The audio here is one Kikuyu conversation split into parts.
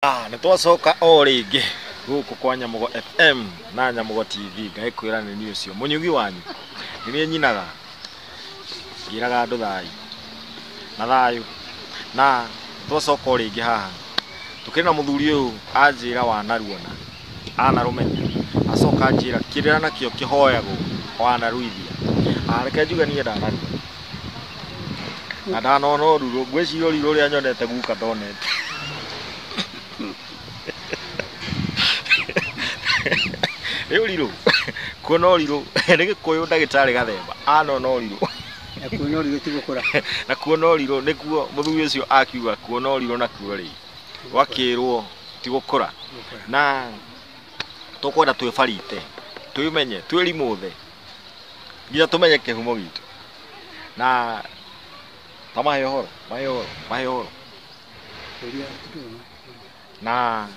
Nĩ twacoka o rĩngĩ gũkũ kwa Nyamugo FM na Nyamugo TV. Ngagĩkwĩra nĩ niĩ ũcio mũnyugi wanyu, nĩ niĩ nyinaga ngĩraga andũ thayũ na thayũ. Na twacoka o rĩngĩ haha tũkĩrĩ na mũthuri ũyũ anjĩra wanaruona anarũmenya, acoka anjĩra kĩrĩra nakĩo kĩhoyagwo wanaruithia. Reke njuge niĩ ndanaruona na ndanona ũrurũ, ngwĩciria ũrirũ ũrĩa nyonete guka ndonete. Rĩu ũrirũ kuona ũrirũ nĩ Gĩkũyũ ndagĩtarĩ Gathemba anona ũrirũ. Na kuona ũrirũ ti gũkũra. Na kuona ũrirũ nĩkuo mũthuri ũcio akiuga kuona ũrirũ nakuo rĩ gwakĩrwo ti gũkũra. Na tũkwenda twĩbarite twĩmenye twĩrimũthe nginya tũmenye kĩhumo gitũ. Na ta mahe ũhoro, mahe ũhoro, mahe ũhoro. Na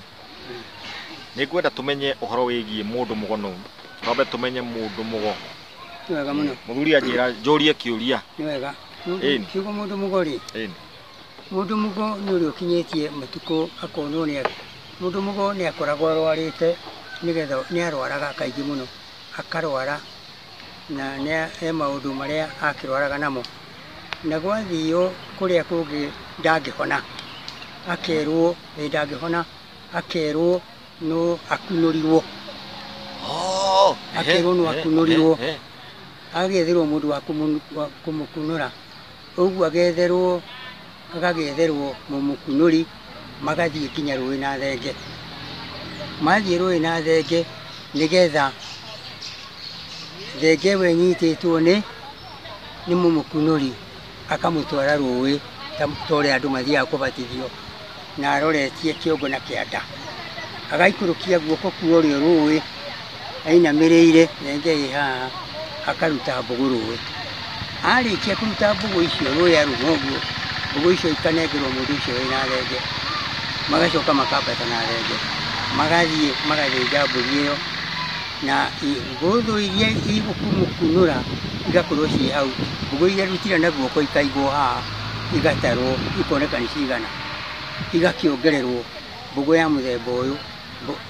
nĩ ngwenda tũmenye ũhoro wĩgiĩ mũndũ mũgo nũ. Twambe tũmenye mũndũ mũgo. Nĩ wega mũno. Mũthuri anjĩra njũrie kĩũria. Nĩ wega. Kiugo mũndũ mũgo rĩ, mũndũ mũgo nĩ ũrĩa ũkinyĩtie matukũ akonwo nĩ mũndũ mũgo nĩ akoragwo arwarĩte, nĩgetha nĩ arwaraga kaingĩ mũno, akarwara na nĩ he maũndũ marĩa akĩrwaraga namo, na gwathio kũrĩa kũngĩ ndangĩhona, akerwo ndangĩhona, akerwo no akunũrirwo. Akerwo no akunũrirwo, agetherwo mũndũ wa kũmũkunũra, ũguo agetherwo, agagĩetherwo mũmũkunũri, magathiĩ nginya rũĩ na thenge. Mathiĩ rũĩ na thenge nĩgetha thenge ĩyo ĩnyitĩtwo nĩ mũmũkunũri, akamũtwara rũĩ ta ũrĩa andũ mathiaga kũbatithio, na aroretie kĩongo na kĩanda, agaikũrũkia guoko kwa ũrĩo rũĩ, ainamĩrĩire thenge ĩ haha, akaruta mbũgũ rũĩ. Arĩkia kũruta mbũgũ icio rũĩ aruma ũguo, mbũgũ icio ikanengerwo mũndũ ũcio wĩna thenge, magacoka makambata na thenge, magathiĩ magathĩnja mbũri ĩyo, na ngũthũ iria igũkũmũkunũra igakorwo ciĩ hau, mbũgũ iria arutire na guoko ikaigwo haha, igatarwo ikoneka nĩ cigana, igakĩongererwo mbũgũ ya mũthemba ũyũ,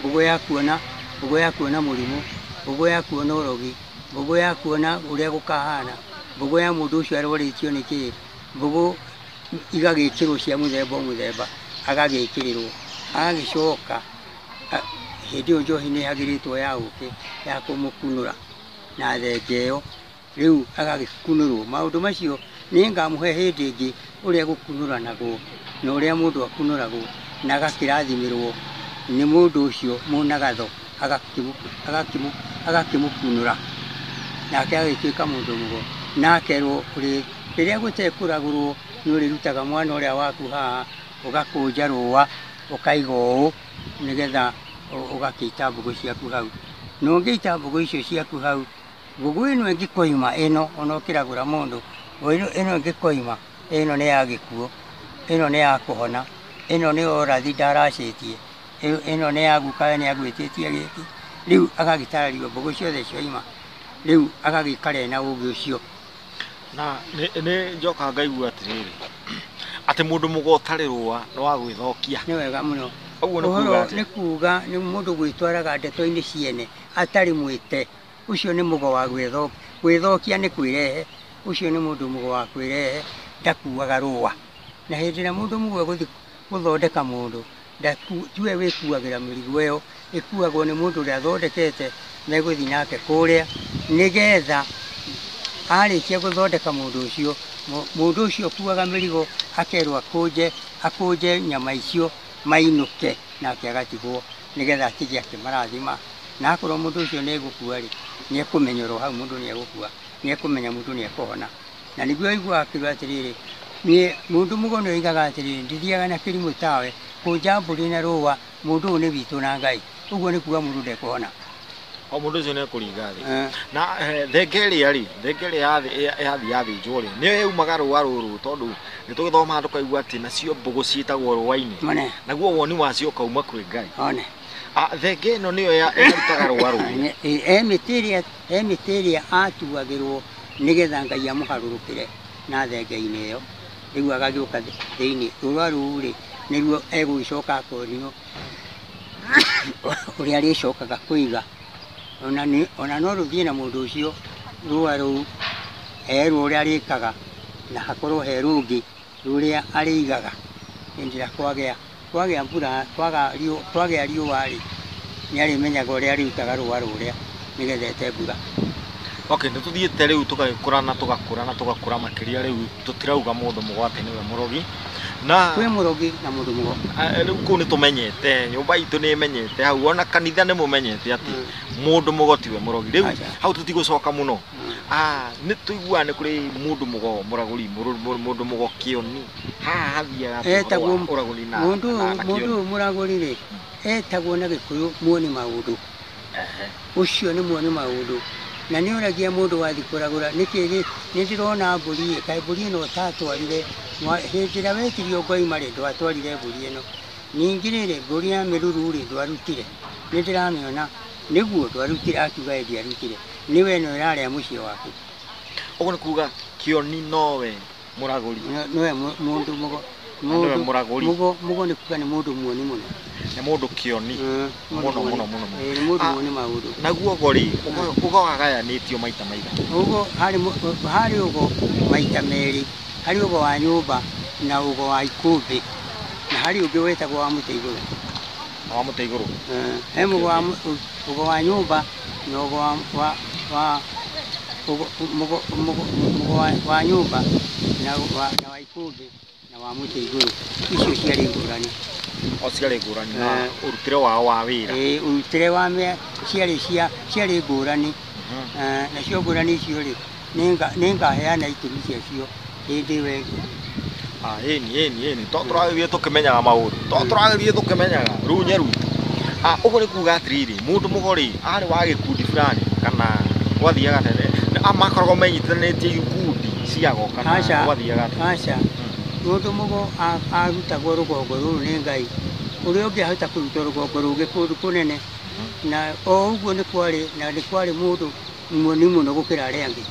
mbũgũ ya kuona, mbũgũ ya kuona mũrimũ, mbũgũ ya kuona ũrogi, mbũgũ ya kuona ũrĩa gũkahana, mbũgũ ya mũndũ ũcio arwarĩtio nĩ kĩĩ, mbũgũ igagĩkĩrwo cia mũthemba o mũthemba, agagĩkĩrĩrwo, agagĩcoka hĩndĩ ĩyo njohi nĩ ĩhagĩrĩtwo ya ũkĩ ya kũmũkunũra na thenge ĩyo, rĩu agagĩkunũrwo. Maũndũ macio nĩ ngamũhe hĩndĩ ĩngĩ ũrĩa gũkunũranagwo na ũrĩa mũndũ akunũragwo na agakĩrathimĩrwo nĩ mũndũ ũcio mũnagatho, agakĩmũkunũra nake agĩtuĩka mũndũ mũgo, na akerwo rĩrĩa gũtekũragũrwo nĩ ũrĩrutaga mwana ũrĩa waku haha, ũgakũnja rũa ũkaiga ũũ nĩgetha ũgakĩita mbũgũ ciaku hau. Na ũngĩita mbũgũ icio ciaku hau, mbũgũ ĩno ĩngĩkoima ĩno, ona ũkĩragũra mũndũ, ĩno ĩngĩkoima ĩno nĩ ya gĩkuũ, ĩno nĩ ya kũhona, ĩno nĩ ũrathi ndaracĩtie, ĩno nĩ ya guka nĩ agwĩtĩtie gĩkĩ. Rĩu agagĩtarĩrio mbũgũ ciothe cioima, rĩu agagĩikara ena ũgĩ ũcio. Na nĩ njokaga ngaigua atĩrĩrĩ, atĩ mũndũ mũgo ũtarĩ rũa nĩ wa gwĩthokia. Nĩ wega mũno. Ũguo nĩ kuga atĩa? Nĩ kuga nĩ mũndũ gwĩtwaraga ndeto-inĩ ciene atarĩ mwĩte, ũcio nĩ mũgo wa gwĩthokia. Gwĩthokia nĩ kwĩrehe, ũcio nĩ mũndũ mũgo wa kwĩrehe, ndakuaga rũa. Na hĩndĩ ĩrĩa mũndũ mũgo egũthiĩ gũthondeka mũndũ, tiwe wĩkuagĩra mĩrigo ĩyo, ĩkuagwo nĩ mũndũ ũrĩa athondekete, megũthiĩ nake kũrĩa, nĩgetha arĩkia gũthondeka mũndũ ũcio, mũndũ ũcio ũkuaga mĩrigo akerwo akũnje nyama icio mainũke, nake agatigwo nĩgetha atige akĩmarathima. Na akorwo mũndũ ũcio nĩ egũkua rĩ, nĩ ekũmenya oro hau mũndũ nĩ egũkua, nĩ ekũmenya mũndũ nĩ ekũhona. Na nĩguo aiguaga akiuga atĩrĩrĩ, niĩ mũndũ mũgo nĩ oigaga atĩrĩrĩ, ndithiaga na kĩrimũ tawe, kũnja mbũri na rũa, mũndũ ũyũ nĩ witũ na Ngai. Ũguo nĩ kuga mũndũ ndekũhona. O mũndũ ũcio nĩ ekũringa thĩ. Na thenge ĩrĩa rĩ, thenge ĩrĩa yathiĩ yathĩnjwo rĩ, nĩyo yaumaga rũa rũrũ, tondũ nĩ tũgĩthomaga tũkaigua atĩ nacio mbũgũ ciĩtagwo rũa-inĩ. Naguo woni wacio ũkauma kwĩ Ngai. Thenge ĩno nĩyo yarutaga rũa rũrũ. He mĩtĩ ĩrĩa atuagĩrwo nĩgetha Ngai amũharũrũkĩre na thenge-inĩ ĩyo, rĩu agagĩũka thĩinĩ. Rũa rũu rĩ, Nĩruo egũgĩcoka akonio ũrĩa arĩcokaga kũiga. Ona no rũthiĩ na mũndũ ũcio rũa rũu erwo ũrĩa arĩkaga na hakorwo he rũngĩ rũrĩa arĩigaga hĩndĩ ĩrĩa kwagĩa mbura kwagĩa riũa rĩ, nĩ arĩmenyaga ũrĩa arĩrutaga rũa rũrĩa nĩgetha ete mbura. Okay, nĩ tũthiĩte rĩu tũgagĩkũra na tũgakũra na tũgakũra makĩria rĩu tũtirauga mũndũ mũgo atĩ nĩwe mũrogi. Na kwĩ mũrogi na mũndũ mũgo. Rĩu kũu nĩ tũmenyete, nyũmba itũ nĩ ĩmenyete hau, ona kanitha nĩ mũmenyete atĩ mũndũ mũgo tiwe mũrogi. Rĩu hau tũtigũcoka mũno. Nĩ tũiguaga nĩ kũrĩ mũndũ mũgo mũragũri, mũndũ mũgo kĩoni. Haha hathiaga atĩa ũhoro wa ũragũri na Mũndũ ũyũ mũragũri rĩ, etagwo na Gĩkũyũ muoni maũndũ. Ũcio nĩ muoni maũndũ. Na nĩ ũragia mũndũ wathiĩ kũragũra nĩkĩ nĩ ndĩrona mbũri ĩ, kaĩ mbũri ĩno ũtatwarire hĩndĩ ĩrĩa wetirio ngoima rĩ, ndwatwarire mbũri ĩno. Ningĩ rĩrĩ, mbũri ya mĩruru rĩ, ndwarutire. Nĩ ndĩramĩona nĩguo ndwarutire, akiuga ĩ ndiarutire. Nĩwe ĩno ĩrarĩa mũciĩ waku. Ũguo nĩ kuga kĩoni nowe mũragũri. Nowe mũndũ mũgo. Nowe mũragũri. Mũgo nĩ kuga nĩ mũndũ muoni mũno. Nĩ mũndũ kĩoni. Mũno mũno mũno mũno. Nĩ mũndũ muoni maũndũ. Naguo ũgo rĩ, ũgo wagayanĩtio maita maigana? Ũgo harĩ ũgo maita merĩ, harĩ ũgo wa nyũmba na ũgo wa ikũmbĩ, na harĩ ũngĩ wetagwo wa mũtĩ igũrũ. Wa mũtĩ igũrũ? He ũgo wa nyũmba na ũgo wa nyũmba na wa ikũmbĩ na wa mũtĩ igũrũ. Icio ciarĩ ngũrani. O ciarĩ ngũrani na ũrutĩre wao wa wĩra. Ĩĩ, ũrutĩre wa ciarĩ ngũrani. Nacio ngũrani icio rĩ, nĩ ngaheana itũmi ciacio hĩndĩ ĩyo ĩngĩ. Ĩni ĩni ĩni, to tũragĩthiĩ tũkĩmenyaga maũndũ, to tũragĩthiĩ tũkĩmenyaga runye rwitũ. Ũguo nĩ kuga atĩrĩrĩ, mũndũ mũgo rĩ, arĩ wa gĩkundi fulani kana gwathiaga atĩa? Makoragwo menyitithanĩtie ikundi ciago kana gwathiaga atĩa? Aca. Mũndũ mũgo arutagwo rũgongo rũrũ nĩ Ngai, ũrĩa ũngĩahota kũrutwo rũgongo rũngĩ kũndũ kũnene, na o ũguo nĩ kwarĩ na nĩ kwarĩ mũndũ muoni mũno gũkĩra arĩa angĩ.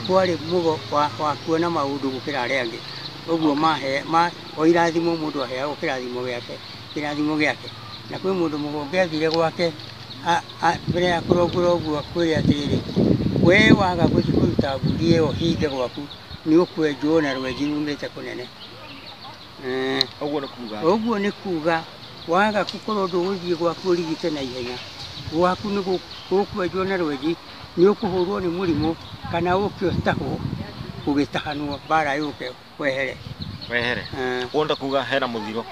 Kwarĩ mũgo wa kuona maũndũ gũkĩra arĩa angĩ. Ũguo o irathimo mũndũ aheagwo kĩrathimo gĩake. Na kwĩ mũndũ mũgo ũngĩathire gwake mbere ya kũrongora ũguo akwĩre atĩrĩrĩ, we waga gũthiĩ kũruta mbũri ĩyo hinge gwaku nĩ ũkwenjwo na rwenji rumĩte kũnene. Ũguo nĩ kuga? Ũguo nĩ kuga waga gũkorwo ndũgũthiĩ gwaku ũrigite na ihenya, gwaku nĩ gũkwenjwo na rwenji, nĩ ũkũhũrwo nĩ mũrimũ kana ũke ũtahwo, ũgĩtahanwo mbara yũke wehere. Wehere. Ũguo nĩ kuga hena mũthiro.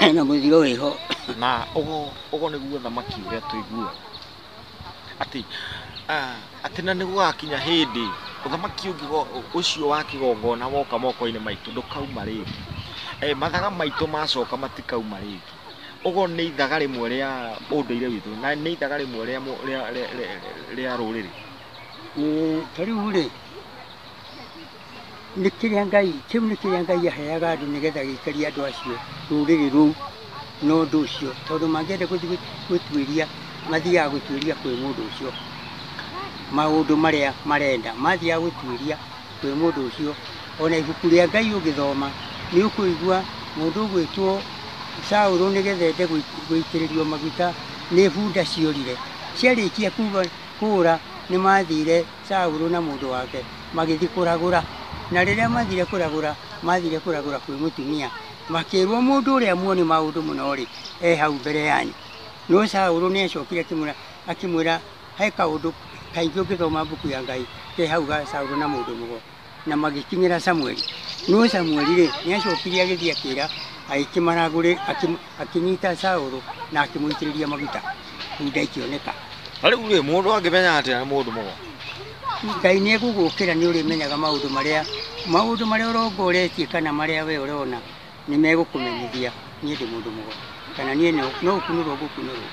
Hena mũthiro wĩho. Na ũguo nĩguo thamaki ũrĩa tũiguaga atĩ atĩ na nĩ gũgakinya hĩndĩ ũthamaki ũngĩ ũcio wa kĩgongona woka moko-inĩ maitũ ndũkauma rĩngĩ. Mathaga maitũ macoka matikauma rĩngĩ. Ũguo nĩ ithaga rĩmwe rĩa ũndũire witũ na nĩ ithaga rĩmwe rĩa rũrĩrĩ. Ta rĩu rĩ, nĩ kĩrĩa Ngai, kĩu nĩ kĩrĩa Ngai aheaga andũ nĩgetha gĩikarie andũ acio rũrĩrĩ rũu na ũndũ ũcio, tondũ mangĩenda gũthiĩ gũtuĩria, mathiaga gũtuĩria kwĩ mũndũ ũcio maũndũ marĩa marenda, mathiaga gũtuĩria kwĩ mũndũ ũcio. Ona ibuku rĩa Ngai ũngĩthoma nĩ ũkũigua mũndũ ũgwĩtwo Saũlũ nĩgetha ende gũitĩrĩrio maguta nĩ bunda ciorire. Ciarĩkia kũra nĩ mathire Saũlũ na mũndũ wake magĩthiĩ kũragũra. Na rĩrĩa mathire kũragũra, mathire kũragũra kwĩ mũtumia, makĩrwo mũndũ ũrĩa muoni maũndũ mũno rĩ, e hau mbere yanyu. No Saũlũ nĩ acokire akĩmwĩra he kaũndũ kaingĩ ũngĩthoma mbuku ya Ngai ke hau ga Saũlũ na mũndũ mũgo, na magĩkinyĩra Samueli. No Samueli rĩ, nĩ acokire agĩthiĩ akĩra agĩkĩmaragũrĩ, akĩnyita Saũlũ na akĩmũitĩrĩria maguta, bunda ikĩoneka. Na rĩu rĩ, mũndũ angĩmenya atĩa nĩ mũndũ mũgo? Ngai nĩ egũgũkĩra, nĩ ũrĩmenyaga maũndũ marĩa ũrongoretie kana marĩa we ũrona nĩ megũkũmenyithia niĩ ndĩ mũndũ mũgo kana niĩ no ũkunũrwo ngũkunũrwo.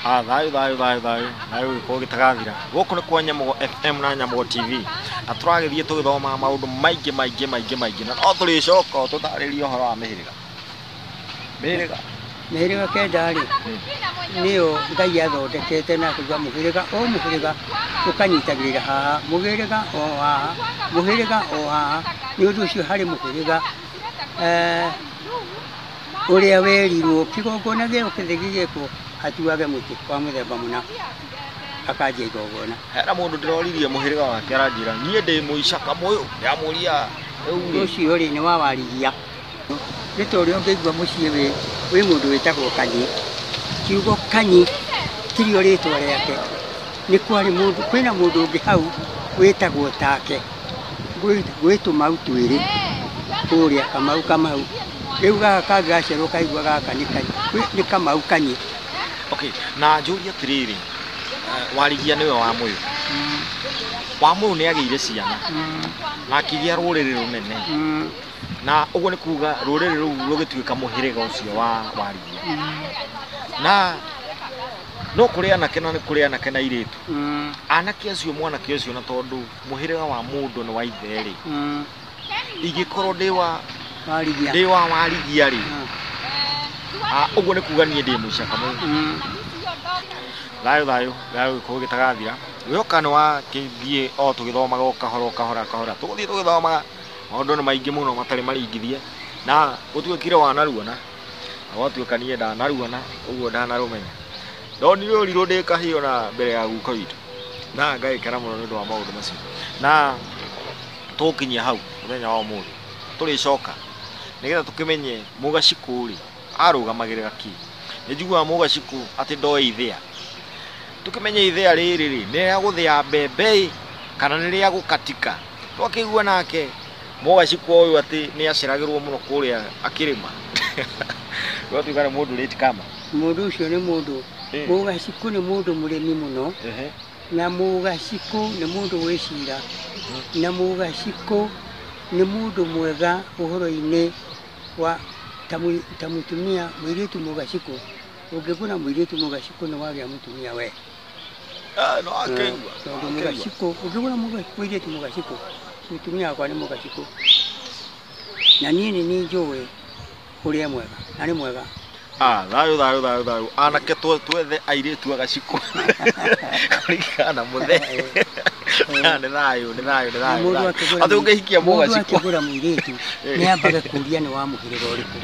Thayũ thayũ thayũ thayũ thayũ gĩkorwo gĩtagathira. Gũkũ nĩ kwa Nyamugo FM na Nyamugo TV, na tũragĩthiĩ tũgĩthoma maũndũ maingĩ maingĩ maingĩ maingĩ, na no tũrĩcoka tũtarĩrie ũhoro wa mĩhĩrĩga. Mĩhĩrĩga kenda rĩ, nĩyo Ngai athondekete na akauga mũhĩrĩga o mũhĩrĩga ũkanyitagĩrĩra haha, mũhĩrĩga o haha, mũhĩrĩga o haha. Nĩ ũndũ ũcio harĩ mũhĩrĩga Ũrĩa werirwo kĩgongona gĩothe gĩgekwo atuage mũtĩ wa mũthemba mũna akanjia igongona. Hena mũndũ ndĩroririe mũhĩrĩga wake aranjĩra niĩ ndĩ mũica Kamũyũ, ndĩramũria rĩu rĩ Ũcio rĩ nĩ wa Warigia. Nĩ ta ũrĩa ũngĩigua mũciĩ wĩ mũndũ wĩtagwo Kanyi. Kiugo Kanyi tirio rĩtwa rĩake. Nĩ kwarĩ mũndũ, kwĩna mũndũ ũngĩ hau wĩtagwo take. Gwĩ tũmau twĩrĩ kũrĩa Kamau Kamau. Rĩu gaka kangĩ gaciarwo kaigua gaka nĩ Kanyi, nĩ Kamau Kanyi. Okay, na njũrie atĩrĩrĩ, Warigia nĩwe wa Mũyũ. Wa Mũyũ nĩ agĩire ciana na akĩgĩa rũrĩrĩ rũnene. Na ũguo nĩ kuga rũrĩrĩ rũu rũgĩtuĩka mũhĩrĩga ũcio wa Warigia. Na no kũrĩ anake na nĩ kũrĩ anake na airĩtu. Anake acio mwanake ũcio na tondũ mũhĩrĩga wa mũndũ nĩ wa ithe rĩ, ingĩkorwo ndĩ wa Warigia. Ndĩ wa Warigia rĩ, ũguo nĩ kuga niĩ ndĩ mũica Kamũyũ. Thayũ thayũ, thayũ gĩkũyũ gĩtagathira. Wĩhoka nĩ wakĩthiĩ o tũgĩthomaga o kahora o kahora kahora. Tũgũthiĩ tũgĩthomaga, maũndũ nĩ maingĩ mũno matarĩ maringithie. Na gũtuĩkire wanaruona, na gwatuĩka niĩ ndanaruona, ũguo ndanarũmenya. Ndonire ũrirũ ndĩ kahĩĩ ona mbere ya guka witũ. Na ngagĩkena mũno nĩ ũndũ wa maũndũ macio. Na tũgũkinyia hau mũthenya wa ũmũthĩ. Tũrĩcoka nĩgetha tũkĩmenye Mũgacikũ rĩ arũgamagĩrĩra kĩ. Nĩ njiguaga Mũgacikũ atĩ ndoĩ ithĩa. Tũkĩmenye ithĩa rĩrĩ rĩ, nĩ rĩa gũthĩa mbembe ĩ, kana nĩ rĩa gũkatika. Twakĩigua nake Mũgacikũ ũyũ atĩ nĩ aceragĩrwo mũno kũrĩa akĩrĩma. Gwatuĩka nĩ mũndũ late kama. Mũndũ ũcio nĩ mũndũ, Mũgacikũ nĩ mũndũ mũrĩmi mũno. Na Mũgacikũ nĩ mũndũ wĩcira. Na Mũgacikũ nĩ mũndũ mwega ũhoro-inĩ wa ta mũtumia, mũirĩtu Mũgacikũ. Ũngĩgũra mũirĩtu Mũgacikũ nĩ wagĩa mũtumia we. No akĩigua. Tondũ Mũgacikũ, ũngĩgũra mũirĩtu Mũgacikũ, mũtumia wakwa nĩ Mũgacikũ. Na niĩ nĩ niĩ njũĩ ũrĩa mwega, na nĩ mwega. Thayũ thayũ thayũ thayũ. Anake twethe airĩtu agacikũ. Kũringana na mũthee. Nĩ thayũ, nĩ thayũ, nĩ thayũ. Atĩ ũngĩhikia Mũgacikũ. Mũndũ akĩgũra mũirĩtu, nĩ ambaga kũũria nĩ wa mũhĩrĩga ũrĩkũ.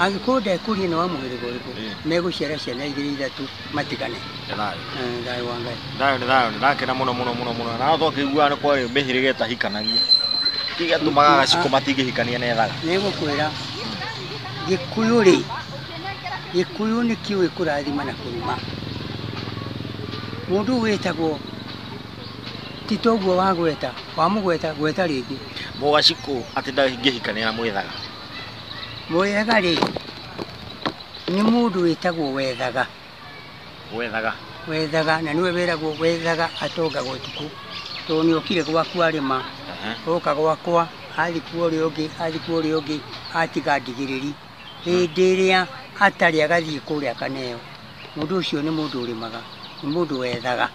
Angĩkorwo ndekũria nĩ wa mũhĩrĩga ũrĩkũ, megũciara ciana igĩrĩ ithatũ matigane. Nĩ thayũ. Thayũ wa Ngai. Thayũ nĩ thayũ, nĩ ndakena mũno mũno mũno mũno. Na twakĩiguaga nĩ kwarĩ mĩhĩrĩga ĩtahikanagia. Kĩ gĩatũmaga agacikũ matingĩhikania na ethaga? Nĩngũkwĩra, Gĩkũyũ rĩ, Gĩkũyũ nĩ kĩũĩ kũrathima na kũruma. Mũndũ wĩtagwo ti toguo wagweta, wamũgweta gweta rĩngĩ. Mũgacikũ atĩ ndangĩhikania na mwĩthaga. Mwĩthaga rĩ, nĩ mũndũ wĩtagwo wethaga. Wethaga. Wethaga, na nĩwe wĩragwo wethaga atongaga ũtukũ. Tondũ nĩ okire gwaku arĩma, oka gwakwa, athiĩ kwa ũrĩa ũngĩ, athiĩ kwa ũrĩa ũngĩ, atiga ndigĩrĩri. Hĩndĩ ĩrĩa atarĩ agathiĩ kũrĩa akaneo. Mũndũ ũcio nĩ mũndũ ũrĩmaga, nĩ mũndũ wethaga.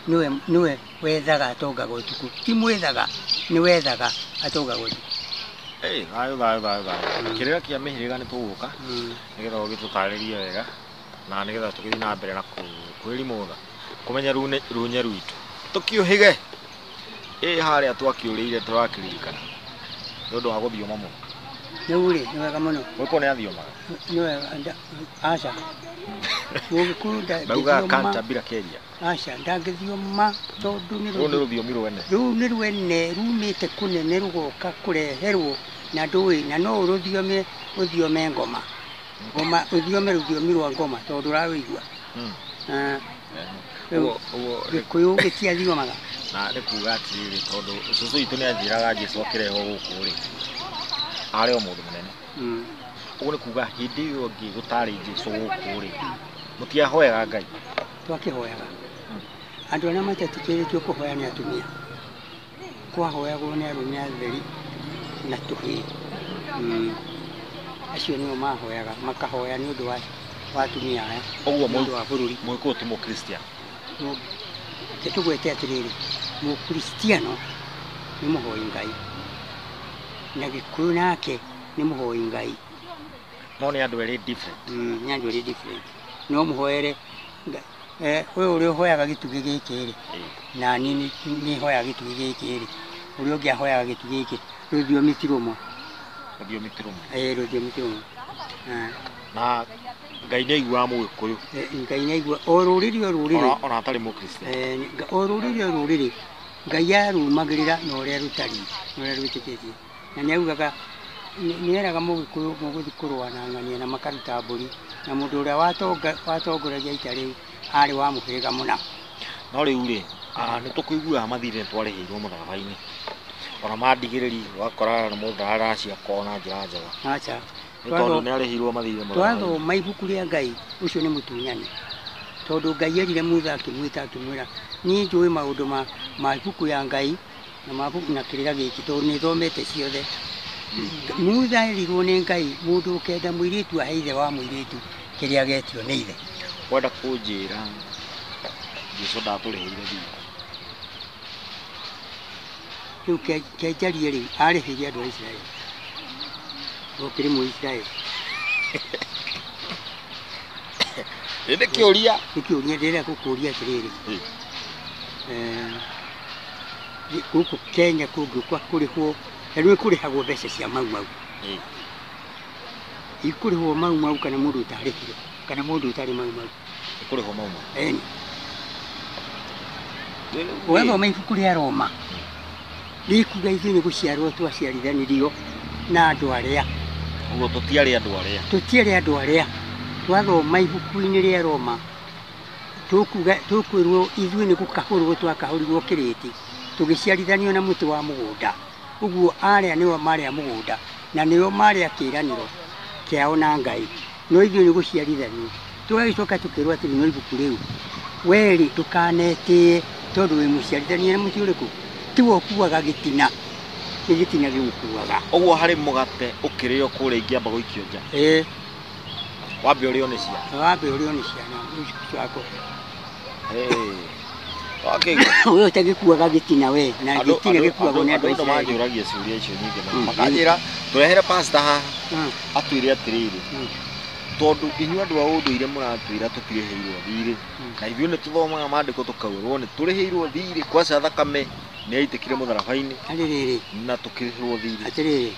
Nĩwe wethaga atongaga ũtukũ. Ti mwĩthaga, nĩ wethaga atongaga ũtukũ. Thayũ thayũ thayũ thayũ. Kĩrĩra kĩa mĩhĩrĩga nĩ tũgũka, nĩgetha ũgĩtũtarĩrie wega, na nĩgetha tũgĩthiĩ na mbere na kwĩrimũtha, kũmenya runye rwitũ. Tũkĩũhĩge. Harĩa twakĩũrĩire tũrakĩririkana. Nĩ ũndũ wa gũthioma mũno. Rĩu rĩ, nĩ wega mũno. Mũgĩkũyũ nĩ athiomaga? Nĩ wega, aca. Mũgĩkũyũ Maugaga ndangĩthioma. kanta bila keria. Aca, ndangĩthioma tondũ nĩ Rũu nĩ rũthiomi rwene. Rũu nĩ rwene, rumĩte kũnene rũgoka kũreherwo na ndũĩ, na no ũrũthiome, ũthiome ngoma. Ngoma, ũthiome rũthiomi rwa ngoma tondũ ũrarũigua. Rĩu Gĩkũyũ gĩtiathiomaga. Na nĩ kuga atĩrĩrĩ, tondũ cũcũ witũ nĩ anjĩraga Jesũ akĩrehwo gũkũ rĩ, arĩ o mũndũ mũnene. Ũguo nĩ kuga hĩndĩ ĩyo ĩngĩ gũtarĩ Jesũ gũkũ rĩ, mũtiahoyaga Ngai? Twakĩhoyaga. Andũ arĩa matetĩkĩrĩtio kũhoya nĩ atumia. Kwahoyagwo nĩ arũme atheri na tũhĩĩ. Acio nĩo mahoyaga, makahoya nĩ ũndũ wa atumia aya. Ũguo Nĩ ũndũ wa bũrũri. Mũgĩkũyũ ti Mũkristiano? Reke tũgwete atĩrĩrĩ, Mũkristiano nĩ mũhoi Ngai, na Gĩkũyũ nake nĩ mũhoi Ngai. No nĩ andũ erĩ different. Nĩ andũ erĩ different. No mũhoere ũyũ ũrĩa ũhoyaga gĩtugĩ gĩkĩ rĩ, na niĩ nĩ hoyaga gĩtugĩ gĩkĩ rĩ, ũrĩa ũngĩ ahoyaga gĩtugĩ gĩkĩ, rũthiomi ti rũmwe. Rũthiomi ti rũmwe. Rũthiomi ti rũmwe. Na Ngai nĩ aiguaga Mũgĩkũyũ. Ngai nĩ aigua o rũrĩrĩ o rũrĩrĩ. Ona atarĩ Mũkristiano. O rũrĩrĩ o rũrĩrĩ Ngai arumagĩrĩra na ũrĩa rũtariĩ na ũrĩa rwĩtĩkĩtie. Na nĩ augaga nĩ eraga Mũgĩkũyũ mũgũthiĩ kũrũa na ng'ania na makaruta mbũri na mũndũ ũrĩa watongoragia ita rĩu arĩ wa mũhĩrĩga mũna. No rĩu rĩ, nĩ tũkũiguaga mathirĩ nĩ twarĩhĩirwo mũtharaba-inĩ. Ona mandigĩrĩri ũgakora mũndũ ndaraciakwo na njĩra njega. Aca. Nĩ tondũ nĩ arĩhirwo mathirĩ mũtharaba-inĩ. Twathoma ibuku rĩa Ngai ũcio nĩ mũtunyani. Tondũ Ngai erire Musa akĩmwĩta akĩmwĩra niĩ njũĩ maũndũ ma ibuku ya Ngai na mabuku na kĩrĩra gĩkĩ tondũ nĩ thomete ciothe. Musa erirwo nĩ Ngai mũndũ ũkenda mũirĩtu ahe ithe wa mũirĩtu kĩrĩa agetio nĩ ithe. Wenda kũnjĩra Jesũ ndatũrĩhĩire thirĩ. Rĩu kenjarie rĩu arĩhĩire andũ a Isiraeli. Ũkĩrĩ Mũisiraeli. Nĩ kĩũria. Nĩ kĩũria ndĩrenda gũkũria atĩrĩrĩ. Gũkũ Kenya kũngĩũka kũrĩhwo rĩu kũrĩhagwo mbeca cia Mau Mau. Ikũrĩhwo Mau Mau kana mũndũ ũtarĩhire kana mũndũ ũtarĩ Mau Mau. Ikũrĩhwo Mau Mau. Ĩni. Ũgathoma ibuku rĩa Roma rĩkuga ithuĩ nĩ gũciarwo twaciarithanirio na andũ arĩa. Ũguo tũtiarĩ andũ arĩa. Tũtiarĩ andũ arĩa. Twathoma ibuku-inĩ rĩa Roma tũkuga tũkwĩrwo ithuĩ nĩ gũkahũrwo twakahũrirwo kĩrĩti tũgĩciarithanio na mũtĩ wa mũgũnda. Ũguo arĩa nĩo marĩ a mũgũnda na nĩo marĩ a kĩĩranĩro kĩao na Ngai. No ithuĩ nĩ gũciarithanio. Tũgagĩcoka tũkĩrwo atĩrĩ no ibuku rĩu werĩ ndũkanetĩe tondũ wĩ mũciarithanie na mũtĩ ũrĩkũ? Tiwe ũkuaga gĩtina. Nĩ gĩtina gĩgũkuaga. Ũguo harĩ mũgate ũkĩrĩo kũrĩa ingĩamba gũikio nja. Wambe ũrĩo nĩ ciana. Wambe ũrĩo nĩ ciana ũcio. We ũtagĩkuaga gĩtina we na gĩtina gĩkuagwo nĩ andũ a Andũ Isiraeli. manjũragia ciũria icio nyingĩ mũno. Makanjĩra tũrehere pastor haha atwĩre atĩrĩrĩ tondũ inyuĩ andũ a ũndũire mũratwĩra tũtirĩhĩirwo thirĩ na ithuĩ nĩ tũthomaga maandĩko tũkaurwo nĩ tũrĩhĩirwo thirĩ kwaca thakame nĩ yaitĩkire mũtharaba-inĩ Atĩrĩrĩ na tũkĩrĩhĩrwo thirĩ. Atĩrĩrĩ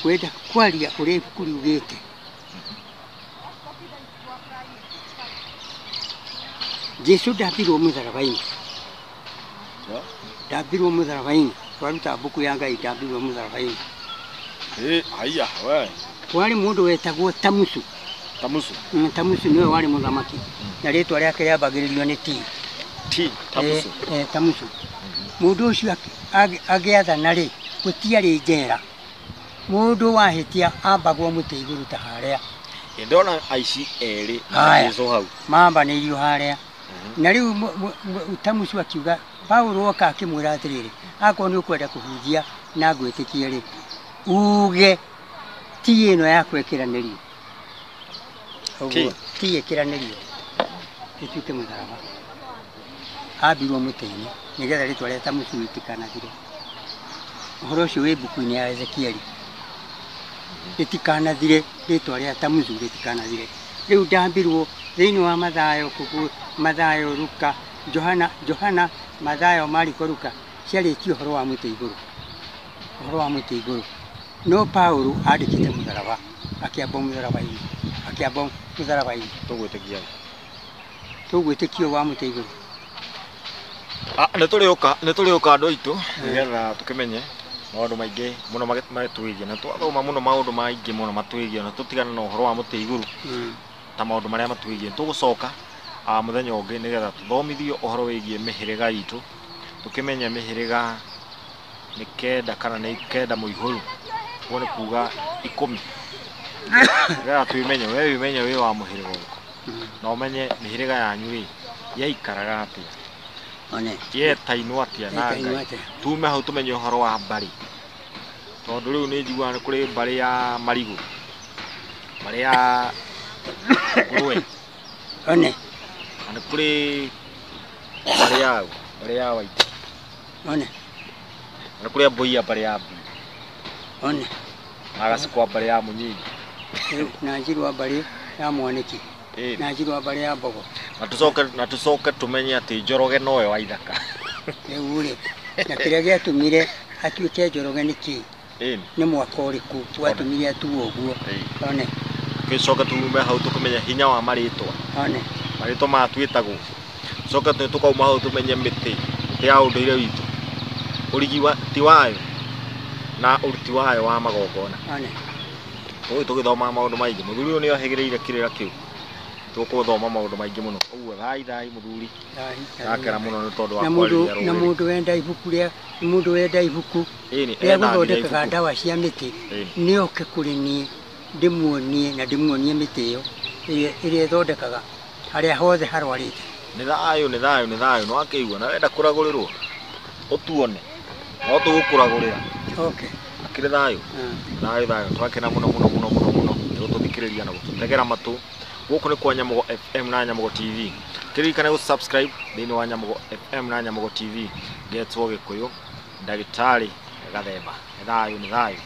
kwenda kwaria ũrĩa ibuku riugĩte Jesũ ndambirwo mũtharaba-inĩ. Ndambirwo mũtharaba-inĩ. Twaruta mbuku ya Ngai ndambirwo mũtharaba-inĩ. Haiya we. Kwarĩ mũndũ wetagwo Tamusu. Tamusu. Tamusu nĩwe warĩ mũthamaki. Na rĩtwa rĩake rĩambagĩrĩrio nĩ T. T, Tamusu. Tamusu. Mũndũ ũcio agĩathana rĩ, gũtiarĩ njera. Mũndũ wahĩtia ambagwo mũtĩ igũrũ ta harĩa. Ndona aici erĩ na Jesũ hau. Mambanĩirio harĩa. Na rĩu Tamusu akiuga Paulo oka akĩmwĩra atĩrĩrĩ akorwo nĩ ũkwenda kũhunjia na ngwĩtĩkie rĩ uge ti ĩno yaku ĩkĩranĩrio. Ũguo ti ĩkĩranĩrio ĩtuĩke mũtharaba. Ambirwo mũtĩ-inĩ nĩgetha rĩtwa rĩa Tamusu rĩtikanathire. Ũhoro ũcio wĩ mbuku-inĩ ya Ezekieli. Rĩtikanathire rĩtwa rĩa Tamusu rĩtikanathire. Rĩu ndambirwo thĩinĩ wa Mathayo Mathayo Luka Johana Mathayo Mariko Luka ciarĩtie ũhoro wa mũtĩ igũrũ. Ũhoro wa mũtĩ igũrũ. No Paulo andĩkĩte mũtharaba akĩamba mũtharaba-inĩ. Akĩamba mũtharaba-inĩ. Tũgwĩtĩkia. Tũgwĩtĩkio wa mũtĩ igũrũ. Nĩ tũrĩũka andũ aitũ nĩgetha tũkĩmenye maũndũ maingĩ mũno matwĩgiĩ na twathoma mũno maũndũ maingĩ mũno matwĩgiĩ na tũtigane na ũhoro wa mũtĩ igũrũ ta maũndũ marĩa matwĩgiĩ. Tũgũcoka mũthenya ũngĩ nĩgetha tũthomithio ũhoro wĩgiĩ mĩhĩrĩga itũ tũkĩmenye mĩhĩrĩga nĩ kenda kana nĩ kenda mũihũru ũguo nĩ kuga 10 nĩgetha twĩmenye we wĩmenye wĩ wa mũhĩrĩga ũrĩkũ na ũmenye mĩhĩrĩga yanyu rĩ yaikaraga atĩa yetainwo atĩa na Ngai. Tume hau tũmenye ũhoro wa mbarĩ tondũ rĩu nĩ njiguaga nĩ kũrĩ mbarĩ ya marigũ mbarĩ ya ngũrwe one na nĩ kũrĩ mbarĩ ya mbarĩ ya waitĩ one na nĩ kũrĩ mbũi ya mbarĩ ya mbui one na gacikwa mbarĩ ya mũnyinyi na njirũ wa mbarĩ ya mwanĩki na njirũ wa mbarĩ ya mbogo na tũcoke tũmenye atĩ Njoroge nowe wa ithaka. Rĩu rĩ na kĩrĩa gĩatũmire atuĩke Njoroge nĩ kĩĩ? Ĩni. Nĩ mwaka ũrĩkũ watũmire atuo ũguo. One. Tũgĩcoka tume hau tũkĩmenya hinya wa marĩtwa. One. Marĩtwa maya twĩtagwo. Tũcoke tũkauma hau tũmenye mĩtĩ, mĩtĩ ya ũndũire witũ. Ũrigi ti wayo na ũruti wayo wa magongona. One. Tũgũthiĩ tũgĩthomaga maũndũ maingĩ. Mũthuri ũyũ nĩ ohĩgĩrĩire kĩrĩra kĩu. Tũgũthoma maũndũ maingĩ mũno. Ũguo thai thai mũthuri. Ndakena mũno nĩ tondũ wa Na mũndũ kwarĩria na rũrĩrĩ. mũndũ wenda ibuku rĩa mũndũ wenda ibuku Ĩni, rĩa ena nginya gũthondekaga ibuku. ndawa cia mĩtĩ Ĩni. nĩ oke kũrĩ niĩ ndĩmuonie na ndĩmuonie mĩtĩ ĩyo ĩrĩa ĩthondekaga harĩa hothe harwarĩte. Nĩ thayũ, nĩ thayũ, nĩ thayũ. Nĩ wakĩigua na wenda kũragũrĩrwo ũtuone no tũgũkũragũrĩra. Okay. Akĩrĩ thayũ. Thayũ thayũ. Twakena mũno mũno mũno mũno mũno nĩ gũtũthikĩrĩria na gũtũtegera matũ. Gũkũ nĩ kwa Nyamugo FM na Nyamugo TV. Kĩririkane gũ subscribe thĩinĩ wa Nyamugo FM na Nyamugo TV. Ngetwo Gĩkũyũ, ndagĩtarĩ Gathemba. Nĩ thayũ, nĩ thayũ.